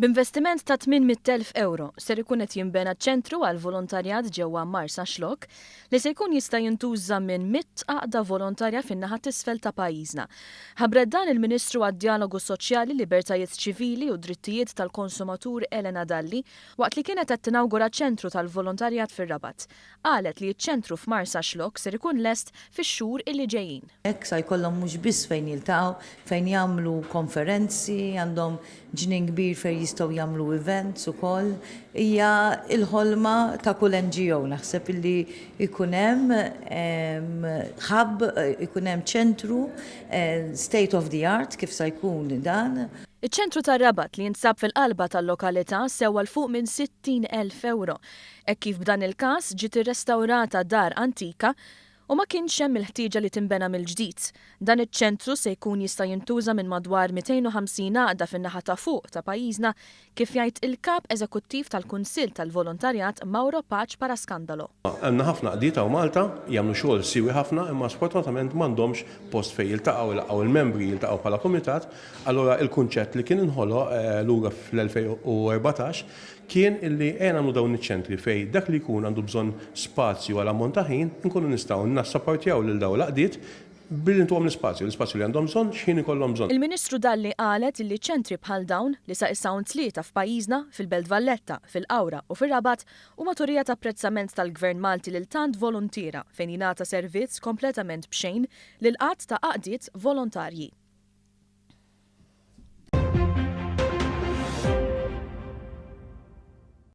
B'investiment ta' 800,000 ewro, ser ikun qed jinbena ċentru għall-volontarjat ġewwa Marsaxlokk li se jkun jista' jintuża minn 100 għaqda volontarja fin-naħa t'isfel ta' pajjiżna. Ħabbret dan il-Ministru għad-Djalogu Soċjali, Libertajiet Ċivili u Drittijiet tal-Konsumatur Elena Dalli waqt li kienet qed tinawgura ċentru tal-volontarjat fir-Rabat. Qalet li ċ-ċentru f'Marsaxlokk ser ikun lest fix-xhur illi ġejjin. Hekk sa jkollhom mhux biss fejn jiltaqgħu, fejn jagħmlu konferenzi, għandhom ġnien kbir fejn jistgħu jagħmlu events ukoll. Hija l-ħolma ta' kull NGO naħseb illi jkun hemm hub, ikun hemm ċentru state of the art kif sa jkun dan. Iċ-ċentru tar-Rabat li jinsab fil-qalba tal-lokalità sewa 'l fuq minn 60,000 ewro, hekk kif b'dan il-każ ġiet irrestawrata dar antika u ma kienx hemm il-ħtieġa li tinbena mill-ġdid. Dan iċ-ċentru se jkun jista' jintuża minn madwar 250 għaqda fin-naħa ta' fuq ta' pajjiżna kif jgħid il-Kap Eżekuttiv tal-Kunsill tal-Volontarjat Mauro Pace Parascandalo. Għandna ħafna għaqdiet hawn Malta, jagħmlu xogħol siewi ħafna imma sfortunatament m'għandhomx post fejn jiltaqgħu, ilaqqgħu il-membri, jiltaqgħu bħala kumitat. Allura il-kunċett li kien inħoloq lura fl-2014 kien illi ejja nagħmlu dawn iċ-ċentri fejn dak li jkun għandu bżonn spazju għal ammont ta' ħin, inkunu nistgħu nassapportjaw lil dawn l-għaqdiet billi ntuhom l-ispazju, l-ispazju li għandhom bżonn, x'ħin ikollhom bżonn. Il-Ministru Dalli qalet illi ċentri bħal dawn, li sa issa hawn tlieta f'pajjiżna, fil-Belt Valletta, fil-Qawra u fir-Rabat, huma turija ta' apprezzament tal-Gvern Malti lil tant voluntiera fejn jingħata servizz kompletament b'xejn lil għadd ta' għaqdiet volontarji.